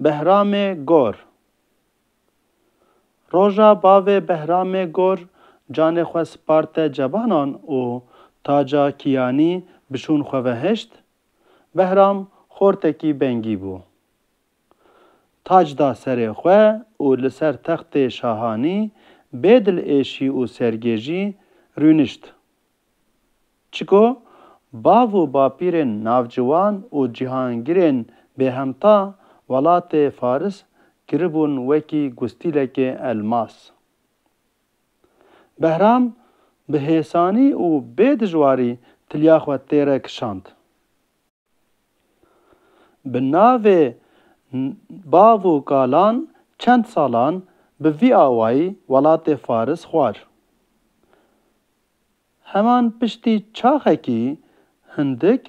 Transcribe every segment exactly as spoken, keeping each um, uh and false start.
Behramê Gor. Roja bavê Behramê Gor canê xwe sparte cebanan û taca kiyanî bi şûn xwe ve hişt, Behram xortekî bengî bû. Tac da serê xwe û li ser textê şahanî bê dilêşî û sergêjî rûnişt. Çiko bav û bapîrên navciwan û cîhangirên bêhemta welatê Faris kiribûn wekî gustîlekê elmas. Behram bi hêsanî û bê dijwarî tiliya xwe têre kişand. Bi navê n-, bav û kalan çend salan bi vî awayî welatê Faris xwar. Heman piştî çaxekî hindik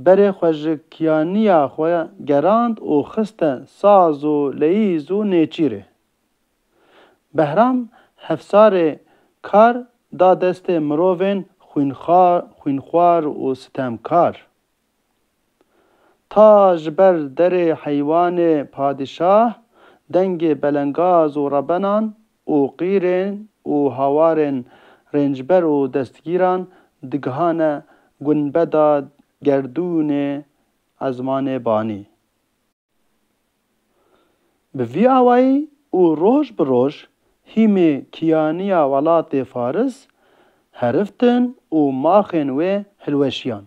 berê xwe ji kiyaniya xwe gerand û xiste saz û leyîz û nêçîrê. Behram hefsarê kar da destê mirovên xwînxa-, xwînxwar û sitemkar. Ta ji ber derê heywanê padîşah dengê belengaz û rebenan û qîrên û hawarên rêncber û destgîran digihane gunbeda gerdûnê ezmanê banî. Bi vî awayî û roj bi roj hîmê kiyaniya welatê Faris heriftin û maxên wê hilweşiyan.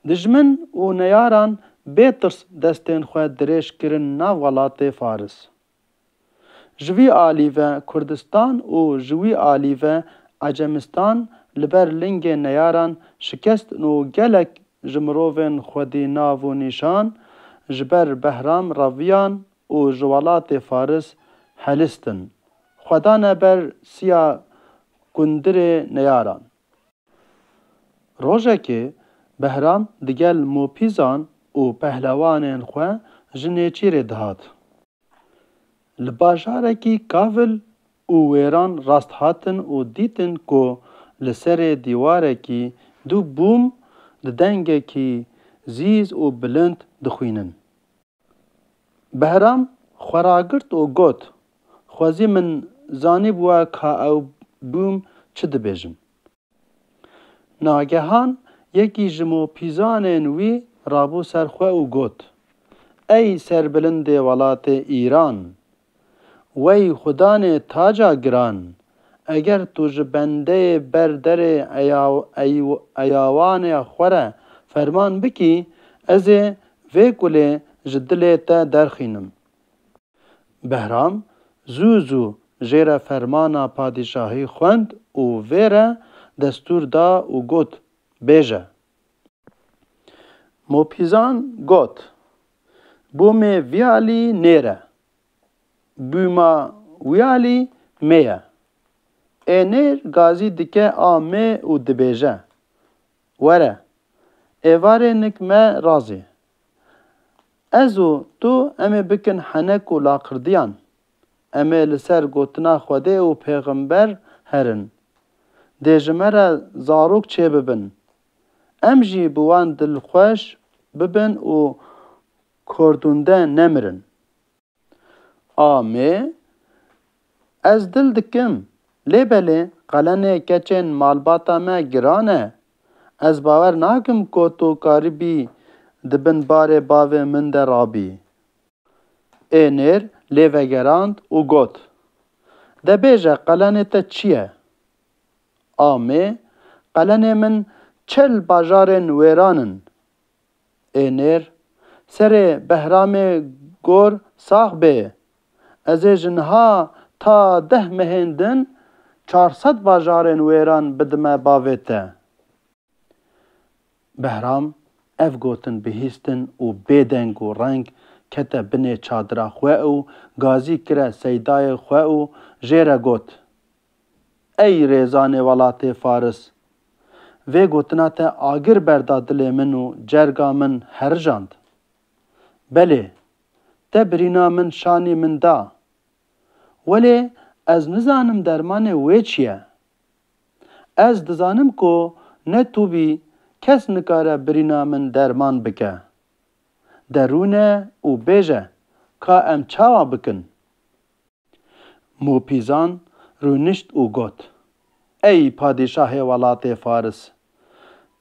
Dijmin û neyaran bê tirs destên xwe dirêj kirin nav welatê Faris. Ji vî alî ve Kurdistan û ji wî alî ve Ecemistan li ber lingê neyaran şikestin û gelek ji mirovên xwedî nav û nîşan ji ber Behram reviyan û ji welatê Faris helistin, xwe dane ber siya gundirê neyaran. Rojekê Behram digel mopîzan û pehlewanên xwe ji nêçîrê dihat. Li bajarekî kavil û wêran rast hatin û dîtin ku li serê dîwarekî du bûm di dengekî zîz û bilind dixwînin. Behram xwe ragirt û got, "Xwezî min zanîbûya ka ew bûm çi dibêjin." Nagehan yekî ji mopîzanên wî rabû ser xwe û got, "Ey serbilindê welatê Îran, wey xudanê taca giran, eger tu ji bendeyê ber derê eya-, ey-, eyawanê xwe re ferman bikî, ez ê vê kulê ji dilê te derxînim." Behram zû zû jê re fermana padîşahî xwend û vê re destûr da û got, "Bêje." Mopîzan got, "Bûmê vî alî nêr e, bûma wî alî mê ye." Ê nêr gazî dike a mê û dibêje, "Were, êvarê nik me razê. Ez û tu em ê bikin henek û laqirdiyan. Em ê li ser gotina Xwedê û pêxember herin. Dê ji me re zarok çêbibin. Em jî bi wan dilxweş bibin û kordûnde nemirin." A mê, "Ez dil dikim, lê belê qelenê keçên malbata me giran e. Ez bawer nakim ku tu karibî di bin barê bavê min de rabî." Ê nêr lê vegerand û got, "De bêje qelenê te çi ye?" A mê, "Qelenê min çil bajarên wêran in." Ê nêr, "Serê Behramê Gor sax bê. Ez ê ji niha ta deh mehên din çar sed bajarên wêran bidime bavê te." Behram ev gotin bihîstin û bêdeng û reng kete binê çadira xwe û gazî kire seydayê xwe û jê re got, "Ey rêzanê welatê Faris, vê gotina te agir berda dilê min û cerga min herijand. Belê, te birîna min şanî min da. Welê ez nizanim dermanê wê çi ye. Ez dizanim ku ne tu bî, kes nikare birîna min derman bike. derûne û bêje, ka em çawa bikin? Mûpîzan rûnişt û got, Ey padîşahê welatê Faris!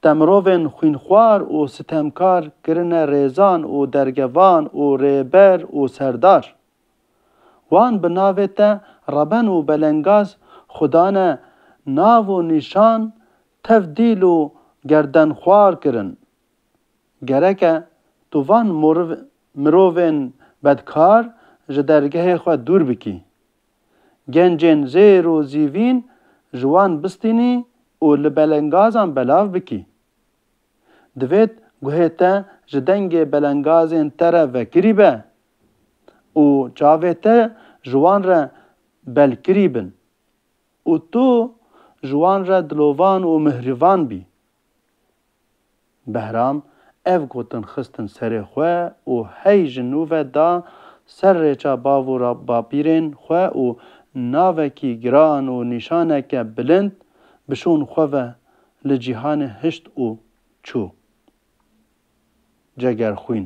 Te mirovên xwînxwar û sitemkar kirine rêzan û dergevan û rêber û serdar. Wan bi navê te reben û belengaz xwe dane nav û nîşan tevdîl û gerdenxwar kirin. Gerek e tu van moriv-, mirovên bedkar ji dergehê xwe dûr bikî. Gencên zêr û zîvîn ji wan bistînî û li belengazan belav bikî. Divêt guhê te ji dengê belengazên te re vekirî be û çavê te ji wan re belkirî bin û tu ji wan re dilovan û mihrivan bî. Behram ev gotin xistin serê xwe û hey ji nû ve da ser rêça bav û ra-, bapîrên xwe û navekî giran û nîşaneke bilind bi şûn xwe ve li cîhanê hişt û çû. Cegerxwîn.